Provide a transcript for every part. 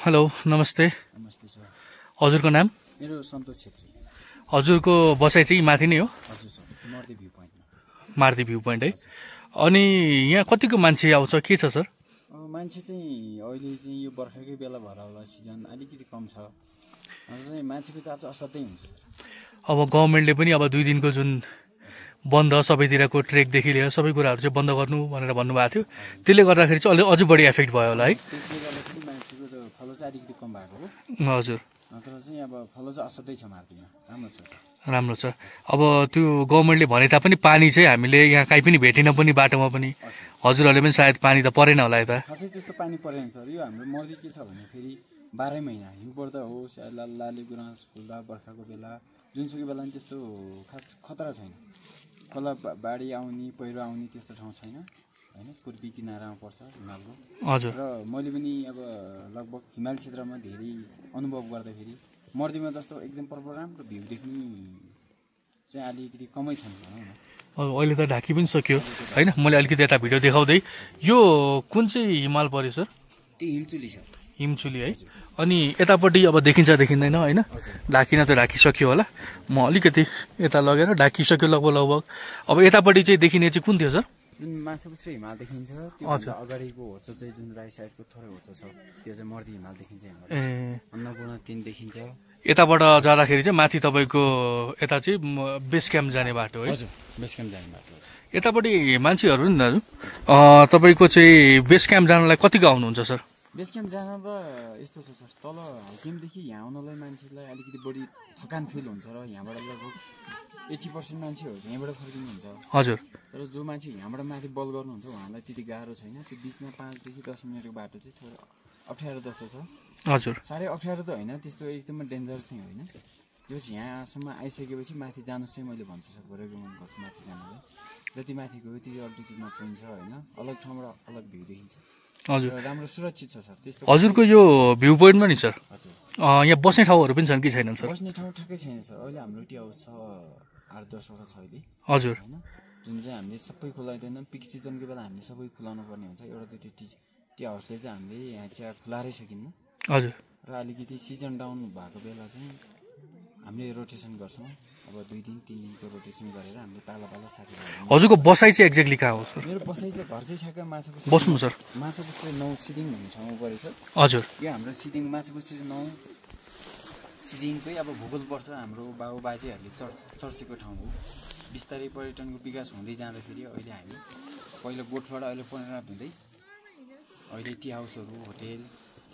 Hello नमस्ते। नमस्ते sir. हजुरको नाम? मेरो सन्तोष छेत्री। हजुरको बसाइ चाहिँ माथि नै हो? हजुर सर, मारुति भ्यू पोइन्टमा। मारुति भ्यू पोइन्ट है। अनि यहाँ कतिको मान्छे आउँछ, के छ सर? मान्छे चाहिँ अहिले चाहिँ यो बर्खाकै बेला भएर होला, सिजन अलिकति कम छ। चाहिँ मान्छेको चाप चाहिँ असाध्यै हुन्छ सर। अब गभर्मेन्टले पनि अब 2 दिनको जुन बन्द सबैतिरको ट्रेकदेखि लिएर सबै कुराहरू चाहिँ बन्द गर्नु भनेर भन्नुभएको थियो, त्यसले गर्दाखेरि चाहिँ अलि अझै बढी एफेक्ट भयो होला है? त्यसले गर्दाखेरि मान्छेको फलो चाहिँ अलिकति कम भएको हो। हजुर। तर चाहिँ अब फलो चाहिँ असाध्यै छ मार्केटमा, राम्रो छ सर। राम्रो छ। अब त्यो गभर्मेन्टले भने तापनि पानी चाहिँ हामीले यहाँ कहीँ पनि भेटिन पनि, बाटोमा पनि। हजुरहरूले पनि सायद पानी त परेन होला यता? खासै त्यस्तो पानी परेन सर। यो हाम्रो मर्दी के छ भने फेरि 12 महिना हिउँ पर्दा होस् या लाले गुराँस फुल्दा बर्खाको बेला जुनसुकै बेला नि त्यस्तो खास खतरा छैन। खोला बाढी आउने, पहिरो आउने त्यस्तो ठाउँ छैन होइन। पूर्वी किनारामा पर्छ हिमालको। हजुर। र मैले पनि अब लगभग हिमाल क्षेत्रमा धेरै अनुभव गर्दाखेरि मर्दीमा जस्तो एकदम प्रपर राम्रो भ्यू देख्ने चाहिँ अलिकति कमै छन् भनौँ न। अब अहिले त ढाकी पनि सक्यो होइन? मैले अलिकति यता भिडियो देखाउँदै, यो कुन चाहिँ हिमाल पर्यो सर? त्यो हिमचुली छ। हिमचुली है। अनि यतापट्टि अब देखिन्छ देखिँदैन होइन? ढाकिन त ढाकिसक्यो होला। म अलिकति यता लगेर ढाकिसक्यो लगभग। अब यतापट्टि चाहिँ देखिने चाहिँ कुन थियो सर? जुन माछापुच्छ्रे हिमाल देखिन्छ त्यो अगाडिको होचो चाहिँ जुन राइट साइडको थोरै होचो छ त्यो चाहिँ मर्दी हिमाल देखिन्छ। अन्नपूर्ण 3 देखिन्छ। यताबाट जाँदाखेरि चाहिँ माथि तपाईँको यता चाहिँ बेस क्याम्प जाने बाटो है? हजुर, बेस क्याम्प जाने बाटो हो। यतापट्टि मान्छेहरू नि दाजु तपाईँको चाहिँ बेस क्याम्प जानलाई कतिको आउनुहुन्छ सर? बेस क्याम्प जान त यस्तो छ सर, तल हाइकिमदेखि यहाँ आउनलाई मान्छेलाई अलिकति बढी थकान फिल हुन्छ र यहाँबाट लगभग 80% मान्छेहरू यहाँबाट फर्किनुहुन्छ। हजुर। तर जो मान्छे यहाँबाट माथि बल गर्नुहुन्छ उहाँलाई त्यति गाह्रो छैन। त्यो बिचमा 5 देखि 10 मिनटको बाटो चाहिँ थोरै अप्ठ्यारो जस्तो छ। हजुर। साह्रै अप्ठ्यारो त होइन, त्यस्तो एकदमै डेन्जर चाहिँ होइन। जो यहाँसम्म आइसकेपछि माथि जानु चाहिँ मैले भन्छु सर, रेकमेन्ड गर्छु माथि जानुलाई। जति माथि गयो त्यति अल्टिट्युडमा पुगिन्छ होइन। अलग ठाउँबाट अलग भ्यू देखिन्छ। हजुर। राम्रो सुरक्षित छ सर। त्यस्तो हजुरको यो भ्यू पोइन्टमा नि सर हजुर यहाँ बस्ने ठाउँहरू पनि छन् कि छैनन् सर? बस्ने ठाउँ ठ्याक्कै छैन सर। अहिले हाम्रो टी हाउस छ 8-10 वटा छ अहिले। हजुर। होइन, जुन चाहिँ हामीले सबै खुलाउँदैन। पिक सिजनको बेला हामीले सबै खुलाउनु पर्ने हुन्छ। एउटा दुईवटा टी हाउसले चाहिँ हामीले यहाँ चिया खुलाएरै सकिन्न। हजुर। र अलिकति सिजन डाउन भएको बेला चाहिँ हामीले रोटेसन गर्छौँ। अब 2 दिन 3 दिनको रोटेसन गरेर हामीले पाला साथीहरू। हजुरको बसाइ चाहिँ एक्ज्याक्टली कहाँ हो सर? मेरो बसाइ चाहिँ घर चाहिँ ठ्याक्कै माछापुच्छ्रे बस्नु सर। माछापुच्छ्रे 9 सिडिङ भन्ने ठाउँमा परेछ। हजुर। यो हाम्रो सिडिङ माछापुच्छ्रे 9 सिडिङकै अब भूगोल पर्छ। हाम्रो बाबु बाजेहरूले चर्चेको ठाउँ हो। बिस्तारै पर्यटनको विकास हुँदै जाँदाखेरि अहिले हामी पहिला गोठबाट अहिले परिणत हुँदै अहिले टी हाउसहरू, होटेल,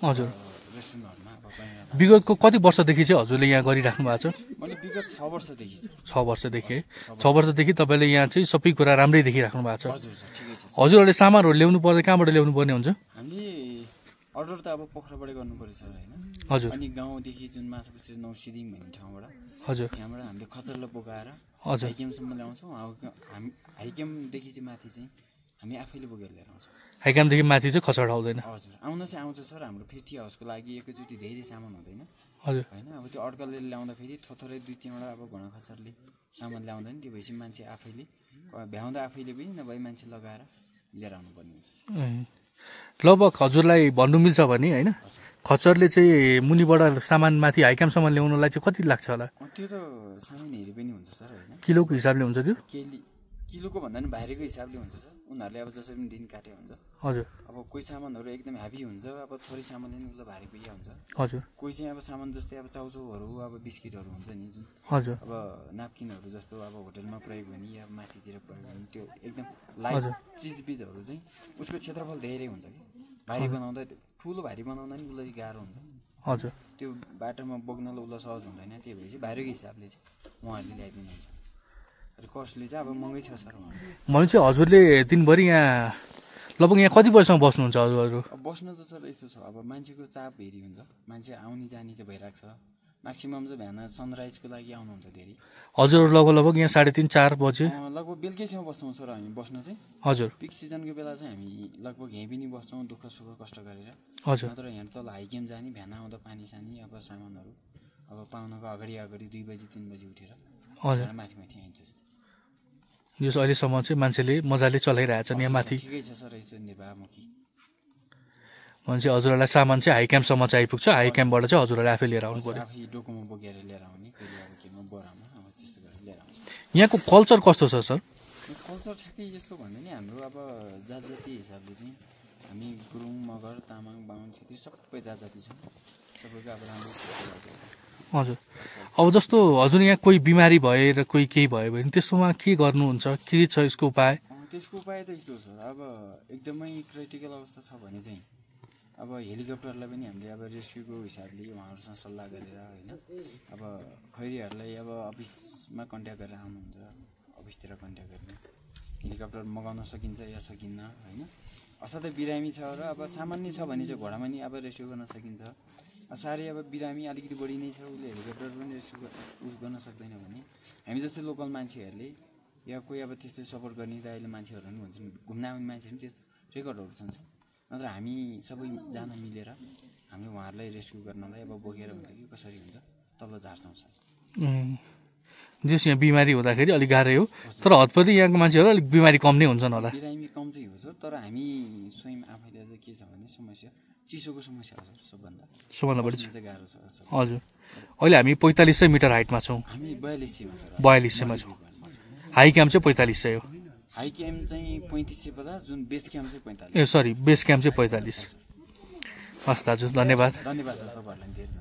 हजुर, रेस्टुरेन्टहरूमा अब परिणत। विगतको कति वर्षदेखि चाहिँ हजुरले यहाँ गरिराख्नु भएको छ? मैले विगत 6 वर्षदेखि। 6 वर्षदेखि है? 6 वर्षदेखि तपाईँले यहाँ चाहिँ सबै कुरा राम्रै देखिराख्नु भएको छ? हजुर सर, ठिकै छ। हजुरहरूले सामानहरू ल्याउनु पर्दा कहाँबाट ल्याउनु पर्ने हुन्छ? हामीले अर्डर त अब पोखराबाटै गर्नु पर्छ सर होइन। हजुर। अनि गाउँदेखि जुन माछापुच्छ्रे 9 सिडिङ भन्ने ठाउँबाट हजुर यहाँबाट हामीले खचरलो बोकाएर हजुर हाइकेमसम्म ल्याउँछौँ। हामी हाइकेमदेखि चाहिँ माथि चाहिँ हामी आफैले बोकेर लिएर आउँछौँ। हाइकामदेखि माथि चाहिँ खचर आउँदैन? हजुर, आउन चाहिँ आउँछ सर। हाम्रो फेरि टी हाउसको लागि एकैचोटि धेरै सामान हुँदैन। हजुर। होइन, अब त्यो अड्कलले ल्याउँदाखेरि थोरै 2-3वटा अब घोडा खचरले सामान ल्याउँदा नि त्यो भएपछि मान्छे आफैले भ्याउँदा आफैले पनि नभए मान्छे लगाएर लिएर आउनुपर्ने हुन्छ। लगभग हजुरलाई भन्नु मिल्छ भने होइन, खच्चरले चाहिँ मुनिबाट सामान माथि हाइकामसम्म ल्याउनलाई चाहिँ कति लाग्छ होला? त्यो त सामान हेरी पनि हुन्छ सर होइन। किलोको हिसाबले हुन्छ त्यो? किलोको भन्दा पनि भारीको हिसाबले हुन्छ सर। उनीहरूले अब जसरी पनि दिन काटे हुन्छ। हजुर। अब कोही सामानहरू एकदम हेभी हुन्छ, अब थोरै सामानले नि उसलाई भारी पुगिया हुन्छ। हजुर। कोही चाहिँ अब सामान जस्तै अब चाउचाउहरू, अब बिस्किटहरू हुन्छ नि जुन। हजुर। अब नाप्किनहरू जस्तो अब होटेलमा प्रयोग हुने या माथितिर प्रयोग हुने त्यो एकदम लाइट चिजबिजहरू चाहिँ उसको क्षेत्रफल धेरै हुन्छ कि। भारी बनाउँदा ठुलो भारी बनाउँदा नि उसलाई गाह्रो हुन्छ। हजुर। त्यो बाटोमा बोक्नलाई उसलाई सहज हुँदैन। त्यही भएपछि भारीको हिसाबले चाहिँ उहाँहरूले ल्याइदिनुहुन्छ। कस्टली चाहिँ अब महँगै छ सर। भनेपछि हजुरले दिनभरि यहाँ लगभग यहाँ कति बजीसम्म बस्नुहुन्छ हजुरहरू? अब बस्नु त सर यस्तो छ, अब मान्छेको चाप हेरी हुन्छ। मान्छे आउने जाने चाहिँ भइरहेको छ। म्याक्सिमम् चाहिँ बिहान सनराइजको लागि आउनुहुन्छ धेरै। हजुर लगभग यहाँ 3:30-4 बजे लगभग बेलुकैसम्म बस्छौँ सर हामी बस्न चाहिँ। हजुर। पिक सिजनको बेला चाहिँ हामी लगभग यहीँ पनि बस्छौँ दुःख सुख कष्ट गरेर। हजुर। नत्र यहाँ तल हाइकेम जाने बिहान आउँदा पानी सानी अब सामानहरू अब पाउनको अगाडि 2 बजी 3 बजी उठेर हजुर माथि आइन्छ। यो अहिलेसम्म चाहिँ मान्छेले मजाले चलाइरहेछन् यहाँ माथि। ठिकै छ सर, यसो निर्वाहमुखी। भनेपछि हजुरहरूलाई सामान चाहिँ हाई क्याम्पसम्म चाहिँ आइपुग्छ हाई क्याम्पबाट चाहिँ हजुरहरूले आफै लिएर आउनु पर्यो आफै डोकोमा बोकेर लिएर आउने कहिले अब केमा बोरामा अब त्यस्तो गरेर लिएर आउने यहाँको कल्चर कस्तो छ सर कल्चर ठ्याक्कै यस्तो भन्यो नि हाम्रो अब जात जाति हिसाबले चाहिँ हामी गुरुङ मगर तामाङ बाहुन छेत्री सबै जात जाति छौँ सबैको अब राम्रो हजुर अब जस्तो हजुर यहाँ कोही बिमारी भए र कोही केही भयो भने त्यसोमा के गर्नुहुन्छ के छ यसको उपाय त्यसको उपाय त यस्तो छ अब एकदमै क्रिटिकल अवस्था छ भने चाहिँ अब हेलिकप्टरलाई पनि हामीले अब रेस्क्युको हिसाबले उहाँहरूसँग सल्लाह गरेर होइन अब खैरीहरूलाई अब अफिसमा कन्ट्याक्ट गरेर आउनुहुन्छ अफिसतिर कन्ट्याक्ट गरेर हेलिकप्टर मगाउन सकिन्छ या सकिन्न होइन असाध्यै बिरामी छ र अब सामान्य छ भने चाहिँ घोडामा नि अब रेस्क्यु गर्न सकिन्छ साह्रै अब बिरामी अलिकति बढी नै छ उसले हेलिकप्टर पनि रेस्क्यु गर्न सक्दैन भने हामी जस्तै लोकल मान्छेहरूले या कोही अब त्यस्तै सपोर्ट गर्ने दाइले मान्छेहरू पनि हुन्छन् घुम्न आउने मान्छेहरू पनि त्यस्तो रेकर्डहरू छन् नत्र हामी सबैजना मिलेर हामीले उहाँहरूलाई रेस्क्यु गर्नलाई अब बोकेर हुन्छ कि कसरी हुन्छ तल्लो झार्छौँ सर जस यहाँ बिमारी हुँदाखेरि अलिक गाह्रै हो तर हतपति यहाँको मान्छेहरू अलिक बिमारी कम नै हुन्छन् होला बिरामी कम चाहिँ हुन्छ तर हामी स्वयं आफैले चाहिँ के छ भने समस्या चिसोको समस्या हो सर सबभन्दा बढी चाहिँ गाह्रो छ हजुर अहिले हामी 4500 मिटर हाइटमा छौँ हामी 4200मा छ 4200मा छौँ हाई क्याम्प चाहिँ 4500 हो हाई क्याम्प चाहिँ 3550 जुन बेस क्याम्प चाहिँ 45 ए सरी बेस क्याम्प चाहिँ 45 हस् दाजु धन्यवाद धन्यवाद सर सबैहरूलाई धेरै